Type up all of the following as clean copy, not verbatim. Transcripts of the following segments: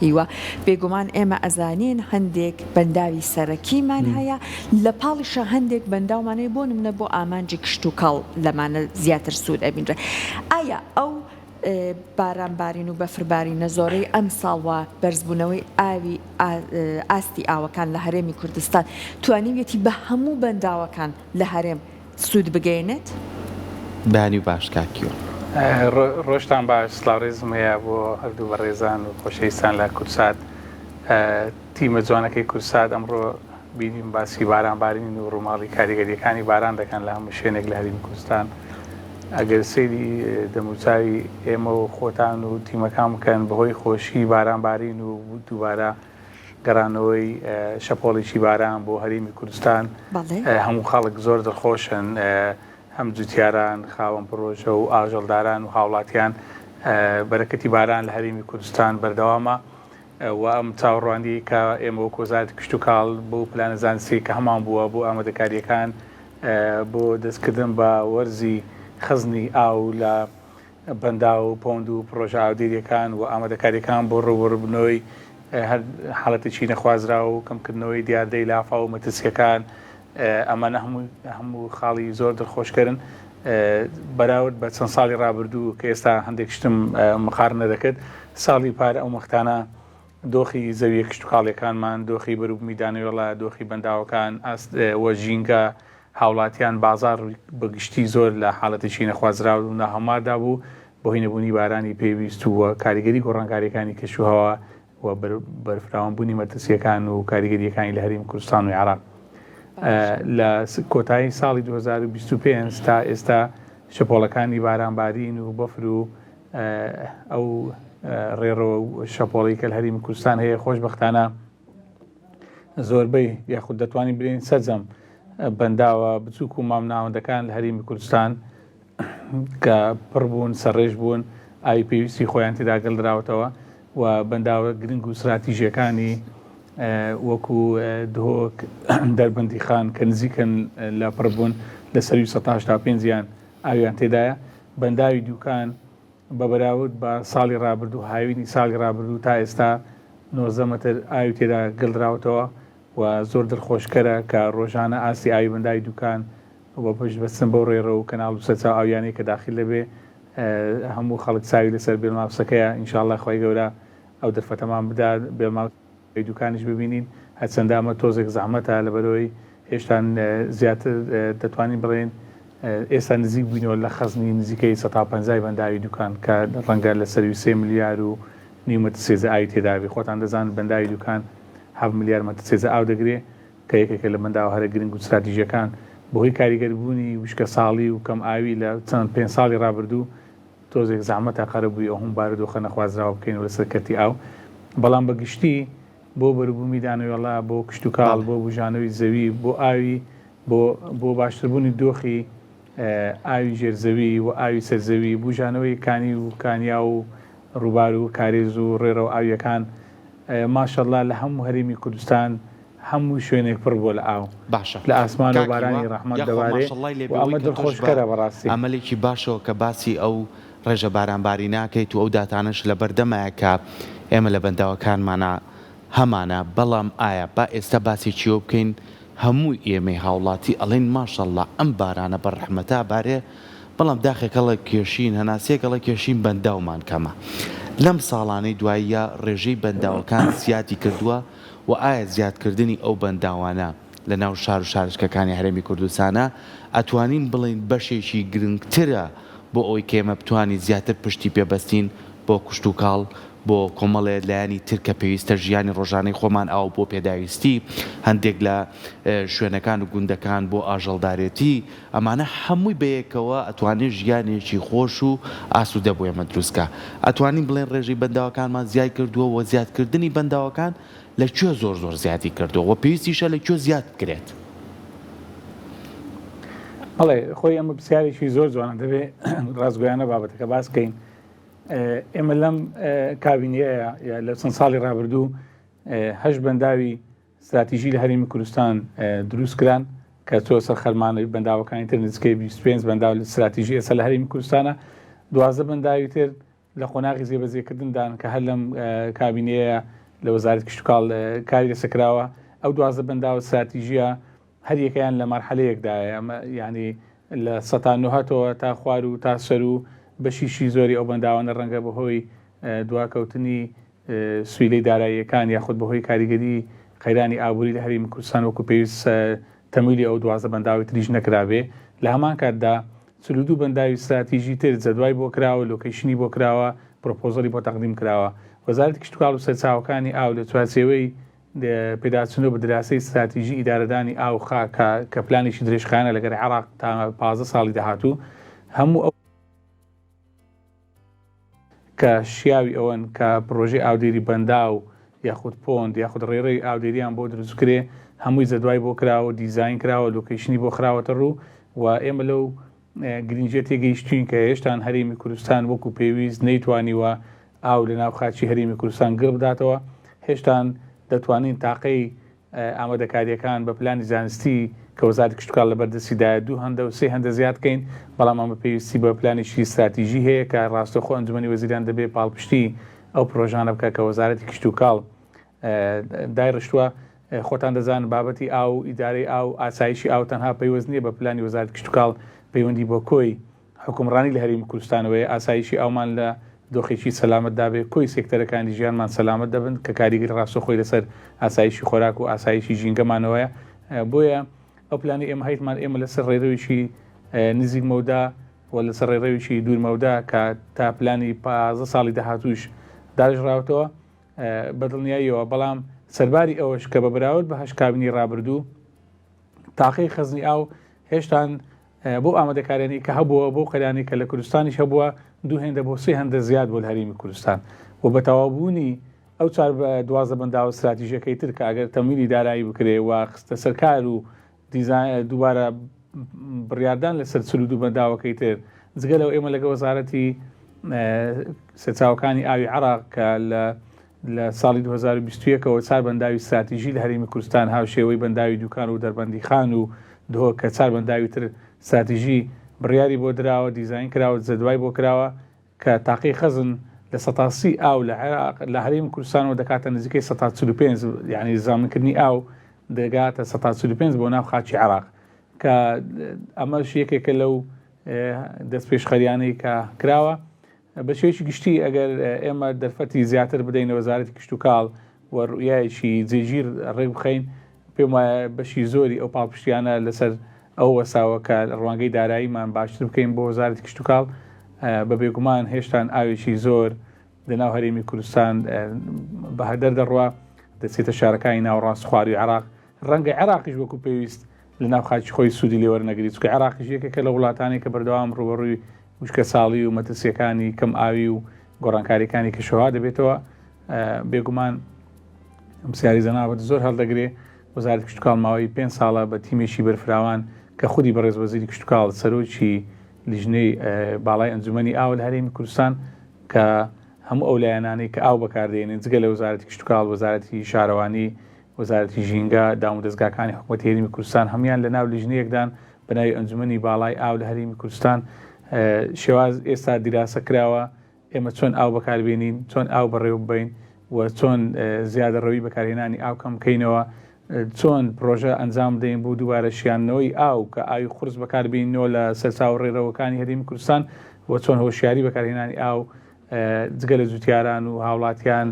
هیوا؟ بێگومان ئێمە ئەزانین هەندێک بەنداوی سەرەکیمان هەیە، لە پاڵیشا هەندێک بەنداومان هەیە بۆ نمونە بۆ ئامانجی کشتوکاڵ لەمانە زیاتر سوود ئەبینرێ. ئایا ئەو باران بارین و بەفر بارینە زۆرەی ئەمساڵ و بەرزبوونەوەی ئاوی ئاستی ئاوەکان لە هەرێمی کوردستان توانیویەتی بە هەموو بەنداوەکان لە هەرێم سوود بگەیەنێت؟ بەیانی باش کاک کیوان. ڕۆژتان باش سڵاو ڕێزم هەیە بۆ هەردوو بەڕێزان و خۆشەویستان لە کوردسات تیمە جوانەکەی کوردسات ئەمڕۆ بینیم باسی باران بارین و ڕووماڵی کاریگەریەکانی باران دەکەن لە هەموو شوێنێک لە هەرێمی کوردستان ئەگەر سەیری دەموچاوی ئێمە و خۆتان و تیمەکان بکەن بەهۆی خۆشی باران بارین و دووبارە گەڕانەوەی شەپۆڵێکی باران بۆ هەرێمی کوردستان هەموو خەڵک زۆر دڵخۆشن هەم جوتیاران خاوەن پڕۆژە و ئاژەڵداران و هاوڵاتیان بەرەکەتی باران لە هەرێمی کوردستان بەردەوامە و ئەم چاوەڕوانیەی کە ئێمە وەک وەزارەتی کشتوکاڵ بۆ پلانە زانستیەی کە هەمان بووە بۆ ئامادەکارییەکان بۆ دەستکردن بە وەرزی خزنی ئاو لە بەنداو و پۆند و پڕۆژە ئاودێرییەکان و ئامادەکارییەکان بۆ ڕووبەڕووبوونەوەی هەر حاڵەتێکی نەخوازراو و کەمکردنەوەی دیاردەی لافاو و مەترسییەکان ئەمانە هەموو هەموو خاڵی زۆر دڵخۆشکەرن بەراورد بە چەند ساڵی ڕابردوو کە ئێستا هەندێک شتم مقارنە دەکرد ساڵی پار ئەو مەختانە دۆخی زەویە کشتتوکاڵیەکانمان دۆخی بەروبوومی دانەوێڵە دۆخی بەنداوەکان ئاست وە ژینگە هاوڵاتیان بازار بەگشتی زۆر لە حاڵەتێکی نەخوازراو و ناهەمواردا بوو بەهۆی نەبوونی بارانی پێویست و کاریگەری گۆڕانکاریەکانی کەشوهەوا و بەرفراوانبوونی مەترسییەکان و کاریگەرییەکانی لە هەرێمی کوردستان و عێراق لە کۆتایی ساڵی 2025 تا ئێستا شەپۆڵەکانی بارانبارین و بەفر و ئەو ڕێڕەوە و شەپۆڵی کە لە هەرێمی کوردستان هەیە خۆشببختانە زۆربەی یاخود دەتوانین بلێین سەرجەم بەنداوە بچووک و مامناوەندەکان لە هەرێمی کوردستان کە پڕ بوون، سەرڕێژ بوون، ئاوی پێویستی خۆیان تێدا گلدراوەتەوە و بەنداوە گرنگ و ستراتیژییەکانی وەکو دهۆک، دەربەندیخان کە نزیکن لە پڕبوون لە سەروی 185 یان ئاویان تێدایە. بەنداوی دوکان بە بەراورد بە ساڵی ڕابردوو هاوینی ساڵی ڕابردوو تا ئێستا 19 مەتر ئاوی تێدا گلدراوەتەوە و زۆر دڵخۆشکەرە کە ڕۆژانە ئاستی ئاوی بەنداوی دوکان و پشت بەستن بەو ڕێڕەو و کەناڵ و سەرچاوە ئاویانەی کە داخیل دەبێ هەموو خەڵک چاوی لەسەر بێڵماوسەکەیە ان شاء اللە خوای گەورە ئەو دەرفەتەمان بدات بێڵماوسی دوکانیش ببینین هەرچەندە ئەمە تۆزێک زەحمەتە لەبەرئەوەی هێشتان زیاتر دەتوانین بڵێین ئێستا نزیک بووینەوە لە خەزنی نزیکەی سەتا پەنجای بەنداوی دوکان کە ڕەنگە لە سەروی سێ ملیار و نیو مەتر سێجا ئاوی تێدابێ خۆتان دەزانن بەنداوی دوکان هەفت ملیار مەتر سێجا ئاو دەگرێ کە یەکێکە لە بەنداوە هەرە گرنگ و ستراتیژییەکان، بەهۆی کاریگەربوونی وشکەساڵی و کەمئاوی لە چەند پێنج ساڵی ڕابردوو، تۆزێک زەحمەتە قەرەبووی ئه و بارودۆخە نەخوازراوە بکەینەوە لەسەر کەرتی ئاو، بەڵام بە گشتی بۆ بەروبوومی دانەوێڵە، بۆ کشتوکاڵ، بۆ بوژانەوەی زەوی، بۆ ئاوی بۆ بۆ باشتربوونی دۆخی ئاوی ژێر زەوی و ئاوی سەر زەوی، بوژانەوەی کانی و کانیاو و ڕووبار و کارێز و ڕێڕەوە ئاوییەکان، ماشاءاللە لە هەموو هەرێمی کوردستان هەموو شوێنێک پڕ بووە لە ئاو. باشە لە ئاسمانەوە کاک هیوا بارانی ڕەحمەت یاخوا دەبارێ ماشاءاللەی لێ و بێ ئەمە ئەوەی کە تۆش بە دڵخۆشکەرە بەڕاستی. ئەمەلێکی باشەوە کە باسی ئەو ڕێژە بارانبارینە ئەکەیت و ئەو داتانەش لەبەردەمایە کە ئێمە لە بەنداوەکانمانا هەمانە بەڵام ئایا با ئێستا باسێکی ئەوە بکەین هەموو ئێمەی هاوڵاتی ئەڵێین ماشاءاللە ئەم بارانە بە ڕەحمەتە ئەبارێ بەڵام داخێک هەڵەکێشین هەناسەیەک هەڵەکێشین بەنداومان کەمە لەم ساڵانەی دواییە ڕێژەی بەنداوەکان زیادی کردووە و ئایا زیادکردنی ئەو بەنداوانە لە ناو شار و شارۆچکەکانی هەرێمی کوردستانە ئەتوانین بڵێین بەشێکی گرنگترە بۆ ئەوەی کە ئێمە بتوانین زیاتر پشتی پێ بەستین بۆ کشتوکاڵ بۆ کۆمەڵێ لایەنی تر کە پێویستە ژیانی ڕۆژانەی خۆمان ئاو بۆ پێداویستی هەندێک لە شوێنەکان و گوندەکان بۆ ئاژەڵدارێتی ئەمانە هەمووی بەیەکەوە ئەتوانێ ژیانێکی خۆش و ئاسوودە بۆ ئێمە دروست کا. ئەتوانین بڵێین ڕێژەی بەنداوەکانمان زیای کردووە و زیادکردنی بەنداوەکان لە کوێ زۆر زۆر زیادی کردووە و پێویستیشە لە کوێ زیاد بکرێت؟ بەڵێ خۆی ئەمە پرسیارێکی زۆر جوانە دەبێ ڕاستگۆیانە بابەتەکە باس بکەین. ئێمە لەم کابینەیە لە چەند ساڵی ڕابردوو هەشت بەنداوی ستراتیژی لە هەرێمی کوردستان دروست کران کە چۆ سەر خەرمانە بەنداوەکانی تر نزیکەی 25 بەنداو لە ستراتیژی ئێستا لە هەرێمی کوردستانە 12 بەنداوی تر. لە قۆناغی جێبەجێکردندان کە هەر لەم کابینەیە لە وەزارەتی کشتوکاڵ کاری لەسەر کراوە. ئەو 12 بەنداوە ستراتیژییە هەر یەکەیان لە مەرحەلەیەکدایە، ئەمە یانی لە سەتا نۆهەتەوە تا خوار و تا سەروو بەشیشی زۆری ئەو بەنداوانە ڕەنگە بەهۆی دواکەوتنی سویلەی داراییەکان یاخود بەهۆی کاریگەری قەیرانی ئابووری لە هەرێمی کوردستان وەکو پێویست تەمویلی ئەو 12 بەنداوی تریش نەکرابێ. لە هەمان کاتدا 42 بەنداوی ستراتیژی تر جەدوای بۆ کراوە، location ی بۆ کراوە، پرۆپۆزەڵی بۆ تەقدیم کراوە. وەزارەتی کشتوکاڵ و سەرچاوەکانی ئاو لە چوارچێوەی پێداچوونەوە بە دراسەی ستراتیژی ئیدارەدانی ئاو و خاک کە پلانێکی درێژخایەنە لەگەر عێراق تا 15 ساڵی داهاتوو هەموو ئەو کە شیاوی ئەوەن کە پڕۆژەی ئاودێری بەنداو یاخود pond یاخود ڕێڕەوی ئاودێریان بۆ دروست بکرێ هەمووی جەدوای بۆ کراوە دیزاین کراوە location ی بۆ خراوەتە ڕوو و ئێمە لەو گرنگیە تێگەیشتوین کە هێشتان هەرێمی کوردستان وەکو پێویست نەیتوانیوە ئاو لە ناو خاکی هەرێمی کوردستان گڕ بداتەوە هێشتان دەتوانین تاقەی ئامادەکارییەکان بە پلانی زانستی کە وەزارەتی کشتوکاڵ لەبەر دەستیدایە دوو هەندە و سێ هەندە زیاد کەین، بەڵام ئەمە پێویستی بە پلانێکی ستراتیژی هەیە کە ڕاستەوخۆ ئەنجومەنی وەزیران دەبێ پاڵپشتی ئەو پرۆژانە بکات کە وەزارەتی کشتوکاڵ دایڕشتووە. خۆتان دەزانن بابەتی ئاو، ئیدارەی ئاو، ئاسایشی ئاو تەنها پەیوەست نییە بە پلانی وەزارەتی کشتوکاڵ، پەیوەندی بە کۆی حوکمڕانی لە هەرێمی کوردستانەوەیە، ئاسایشی ئاومان لە دۆخێکی سەلامەتدا بێ، کۆی سێکتەرەکانی ژیانمان سەلامەت دەبن کە کاریگەری ڕاستەوخۆی لەسەر ئاسایشی خۆراک و ئاسایشی ژینگەمانەوەیە. بۆیە ئەو پلانەی ئێمە هەیتمان ئێمە لەسەر ڕێرەوێکی نزیک مەودا و لەسەر ڕێڕەوێکی دوور مەودا کە تا پلانی 15 ساڵی داهاتووش داڕێژراوەتەوە بە دڵنیاییەوە، بەڵام سەرباری ئەوەش کە بە بەراورد بە هەشت کابینەی ڕابردوو تاقەی خەزنی ئاو هێشتان بۆ ئامادەکاریانی کە هەبووە بۆ قەیرانی کە لە کوردستانیش هەبووە دوو هێندە بۆ سێ هەندە زیاد بوو لە هەرێمی کوردستان و بە تەواوبوونی ئەو چوار 12 بەنداوە ستراتیژەکەی تر کە ئەگەر تەمویلی دارایی بکرێ و خستە سەر کار و دیزاین دووبارە بڕیاردان لەسەر 42 بەنداوەکەی تر جگە لەو ئێمە لەگە وەزارەتی سەرچاوەکانی ئاوی عراق کە لە لە ساڵی 2021 ەوە چار بەنداوی ستراتیژی لە هەرێمی کوردستان هاوشێوەی بەنداوی دوکان و دەربەندیخان و دهۆک کە چار بەنداوی تر ستراتیژی بڕیاری بۆ دراوە، دیزاین کراوە، جەدوای بۆ کراوە کە تاقی خەزن لە سەتا سی ئاو لە عێراق لە هەرێمی کوردستانەوە دەکاتە نزیکەی سەتا 45 یعنی زامنکردنی ئاو دەگاتە سەتا 45 بۆ ناو خاکی عێراق کە ئەمەش یەکێکە لەو دەستپێشخەریانەی کە کراوە. بە شێوەیەکی گشتی ئەگەر ئێمە دەرفەتی زیاتر بدەینە وەزارەتی کشتوکاڵ و ڕوئیایەکی جێگیر ڕێک بخەین، پێم وایە بەشی زۆری ئەو پاڵپشتیانە لەسەر ئەوە وەستاوە کە ڕوانگەی داراییمان باشتر بکەین بۆ وەزارەتی کشتوکاڵ. بە بێگومان هێشتان ئاوێکی زۆر لەناو هەرێمی کوردستان بە هەدەر دەڕوا، دەچێتە شارەکانی ناوەڕاست خوارووی عێراق. ڕەنگە عێراقیش وەکو پێویست لەناو خاکی خۆی سوودی لێ وەرنەگری، چونکە عێراقیش یەکێکە لە وڵاتانەی کە بەردەوام ڕووبەڕووی وشکەساڵی و مەترسییەکانی کەم ئاوی و گۆڕانکارییەکانی کەشوهەوا دەبێتەوە. بێگومان پرسیاری جەنابت زۆر هەڵدەگرێ. وەزارەتی کشتوکاڵ ماوەی پێنج ساڵە بە تیمێکی بەرفراوان کە خودی بەڕێز وەزیری کشتوکاڵ سەرۆکی لیژنەی باڵای ئەنجومەنی ئاو لە هەرێمی کوردستان کە هەموو ئەو لایەنانەی کە ئاو بەکاردێنن جگە لە وەزارەتی کشتوکاڵ، وەزارەتی شارەوانی، وەزارەتی ژینگە، دامودەزگاکانی حکومەتی هەرێمی کوردستان هەموویان لە ناو لیژنەیەکدان بە ناوی ئەنجومەنی باڵای ئاو لە هەرێمی کوردستان. شێواز ئێستا دیراسە کراوە ئێمە چۆن ئاو بەکاربێنین، چۆن ئاو بەڕێوە ببەین و چۆن زیادەڕەوی بەکارهێنانی ئاو کەم بکەینەوە، چۆن پرۆژە ئەنجام بدەین بۆ دووبارە شیاندنەوەی ئاو کە ئاوی قورس بەکاربێنینەوە لە سەرچاوە ڕێڕەوەکانی هەرێمی کوردستان و چۆن هۆشیاری بەکارهێنانی ئاو جگە لە جوتیاران و هاوڵاتیان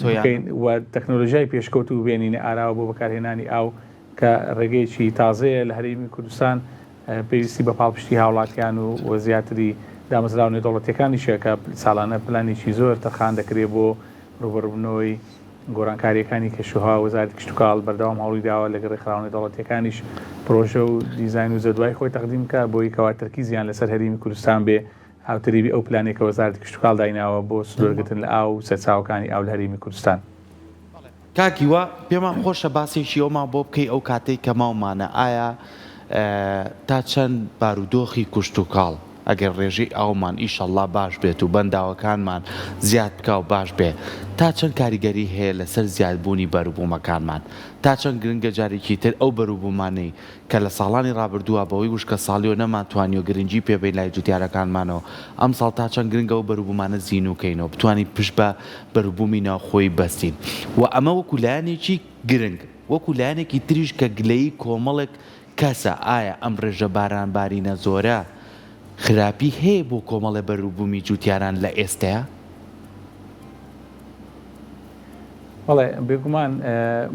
بکەین و تەکنۆلۆژیای پێشکەوتوو بێنینە ئاراوە بۆ بەکارهێنانی ئاو کە ڕێگەیەکی تازەیە لە هەرێمی کوردستان پێویستی بە پاڵپشتی هاوڵاتیان و و زیاتری دامەزراوە نێودەوڵەتیەکانیشە کە ساڵانە پلانێکی زۆر تەرخان دەکرێت بۆ ڕووبەڕووبوونەوەی گۆڕانکارییەکانی کەشوهەوا، وەزارەتی کشتوکاڵ بەردەوام هەوڵی داوە لەگەڵ ڕێکخراوە نێودەوڵەتییەکانیش پرۆژە و دیزاین و جەدوای خۆی تەقدیم بکات بۆی کەوا تەرکیزیان لەسەر هەرێمی کوردستان بێ هاوتەریبی ئەو پلانەی کە وەزارەتی کشتوکاڵ دایناوە بۆ سوودوەرگرتن لە ئاو و سەرچاوەکانی ئاو لە هەرێمی کوردستان. کاک هیوا پێمان خۆشە باسێکی ئەومان بۆ بکەی ئەو کاتەی کە ماومانە ئایا تا چەند بارودۆخی کوشتوکاڵ. ئەگەر ڕێژەی ئاومان ئیشەڵڵا باش بێت و بەنداوەکانمان زیاد بکا و باش بێ تا چەند کاریگەری هەیە لەسەر زیادبوونی بەروبوومەکانمان؟ تا چەند گرنگە جارێکی تر ئەو بەروبوومانەی کە لە ساڵانی ڕابردووە بەهۆی وشکەساڵیەوە نەمانتوانیوە گرنگی پێ بەین لای جوتیارەکانمانەوە ئەمساڵ تا چەند گرنگە ئەو بەروبوومانە زینوو کەینەوە بتوانین پشت بە بەروبوومی ناوخۆیی بەستین و ئەمە وەکو لایەنێکی گرنگ وەکو لایەنێکی تریش کە گلەیی کۆمەڵێک کەسە ئایا ئەم ڕێژە باران بارینە زۆرە خراپی هەیە بۆ کۆمەڵێ بەروبوومی جوتیاران لە ئێستەیا؟ بەڵێ بێگومان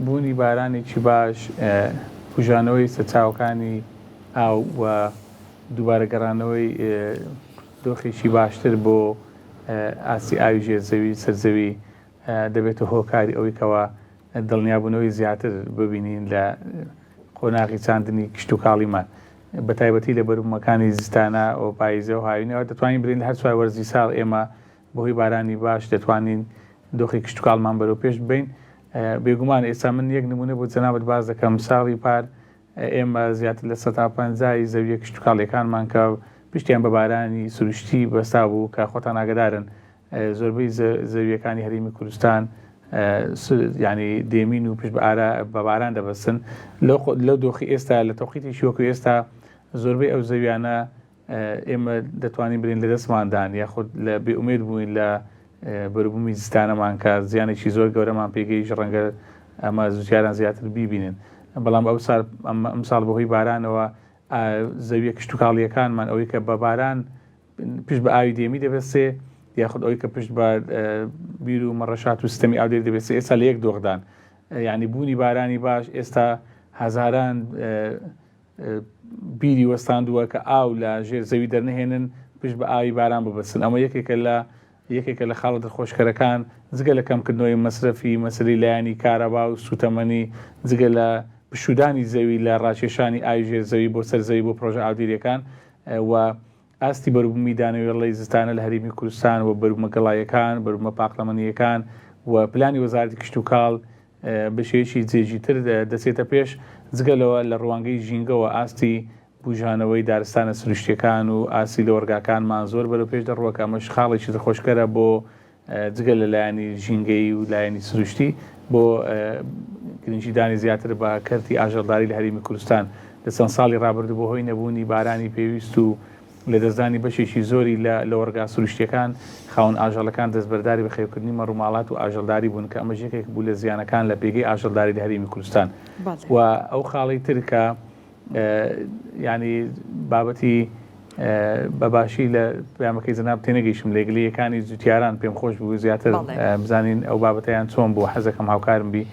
بوونی بارانێکی باش، کوژانەوەی سەرچاوەکانی ئاو و دووبارە گەڕانەوەی دۆخێکی باشتر بۆ ئاستی ئاوی ژێر زەوی سەر زەوی دەبێتە هۆکاری ئەوەی کەوا دڵنیابوونەوەی زیاتر ببینین لە قۆناغی چاندنی کشتوکاڵیمان بە تایبەتی لە بەروبوومەکانی زستانە و پاییزە و هاوینەوە دەتوانین برین لە هەر چوار وەرزی ساڵ ئێمە بەهۆی بارانی باش دەتوانین دۆخی کشتوکاڵمان بەرەو پێش ببەین. بێگومان ئێستا من یەک نمونە بۆ جەنابت باس دەکەم، ساڵی پار ئێمە زیاتر لە 50% ی زەویە کشتوکاڵیەکانمان کە پشتیان بە بارانی سروشتی بەستا بوو کە خۆتان ئاگدارن زۆربەی زەویەکانی هەرێمی کوردستان ینی دێمین و پشت بە باران دەبەستن لەو دۆخی ئێستا لە تەوقیتێکی وەکو ئێستا زۆربەی ئەو زەویانە ئێمە دەتوانین بلێین لەدەستماندان یاخود لە بێئومێد بووین لە بەروبوومی زستانەمان کە زیانێکی زۆر گەورەمان پێگەیشت ڕەنگە ئەمە زوتیاران زیاتر بیبینن بەڵام ئەو سال ئەم ساڵ بەهۆی بارانەوە زەویە کشتتوکاڵیەکانمان ئەوەی کە بە باران پشت بە ئاوی دێمی دەبەسێ یاخود ئەوەی کە پشت بە بیر و مەڕەشات و سیستەمی ئاودێری دەبێت ئێستا لە یەک دۆخدان یعنی بوونی بارانی باش ئێستا هەزاران بیری وەستاندووە کە ئاو لە ژێر زەوی دەرنەهێنن پشت بە ئاوی باران ببەستن ئەمە یەکێکە لە یەکێکە لە خاڵە دڵخۆشکەرەکان جگە لە کەمکردنەوەی مەسرەفی مەسەلەی لایەنی کارەبا و سووتەمەنی جگە لە پشوودانی زەوی لە ڕاکێشانی ئاوی ژێر زەوی بۆ سەر زەوی بۆ پرۆژە ئاودێریەکان و ئاستی بەروبوومی دانەوێڵەی زستانە لە هەرێمی کوردستان و بەروبوومە گەڵاییەکان، بەروبوومە پاقلەمەنییەکان و پلانی وەزارەتی کشتوکاڵ بە شێوەیەکی جێگیرتر دەچێتە پێش، جگە لەوە لە ڕوانگەی ژینگەوە ئاستی بوژانەوەی دارستانە سروشتییەکان و ئاستی لەوەڕگاکانمان زۆر بەرەو پێش دەڕوا کە ئەمەش خاڵێکی دڵخۆشکەرە بۆ جگە لە لایەنی ژینگەیی و لایەنی سروشتی بۆ گرنگیدانی زیاتر بە کەرتی ئاژەڵداری لە هەرێمی کوردستان لە چەند ساڵی ڕابردوو بەهۆی نەبوونی بارانی پێویست و لەدەستدانی بەشێکی زۆری لە لەوەڕگا سروشتییەکان، خاوەن ئاژەڵەکان دەستبەرداری بەخێوکردنی مەڕوماڵات و ئاژەڵداری بوون کە ئەمەش یەکێک بوو لە زیانەکان لە پێگەی ئاژەڵداری لە هەرێمی کوردستان و ئەو خاڵەی تر کە یانی بابەتی بە باشی لە پەیامەکەی جەناب تێنەگەیشتم لە گلەیەکانی جوتیاران پێم خۆش بوو زیاتر بزانین ئەو بابەتەیان چۆن بوو حەزەکەم هاوکارم بی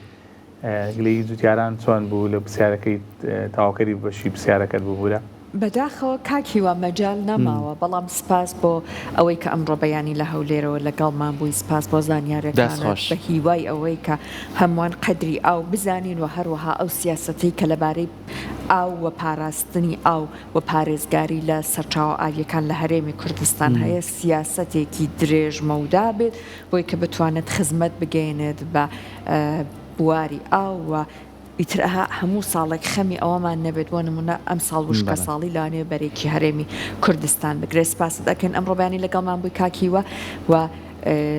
گلەیی جوتیاران چۆن بوو لە پرسیارەکەی تەواوکەری بەشی پرسیارەکەت ببورە. بەداخەوە کاک هیوا مەجال نەماوە بەڵام سپاس بۆ ئەوەی کە ئەمڕۆ بەیانی لە هەولێرەوە لەگەڵمان بووی سپاس بۆ دەست زانیارەکانت خۆش. بە هیوای ئەوەی کە هەمووان قەدری ئاو بزانین و هەروەها ئەو سیاسەتەی کە لەبارەی ئاو و پاراستنی ئاو و پارێزگاری لە سەرچاوە ئاوییەکان لە هەرێمی کوردستان هەیە سیاسەتێکی درێژ مەودا بێت بۆی کە بتوانێت خزمەت بگەیەنێت بە بواری ئاو و ئیتر ئەها هەموو ساڵێک خەمی ئەوەمان نەبێت بۆ نمونە ئەمساڵ وشکە ساڵی لەوانەیە بەرێکی هەرێمی کوردستان بگرێت سپاست ئەکەین ئەمڕۆ بەیانی لەگەڵمان بووی کاک هیوا و.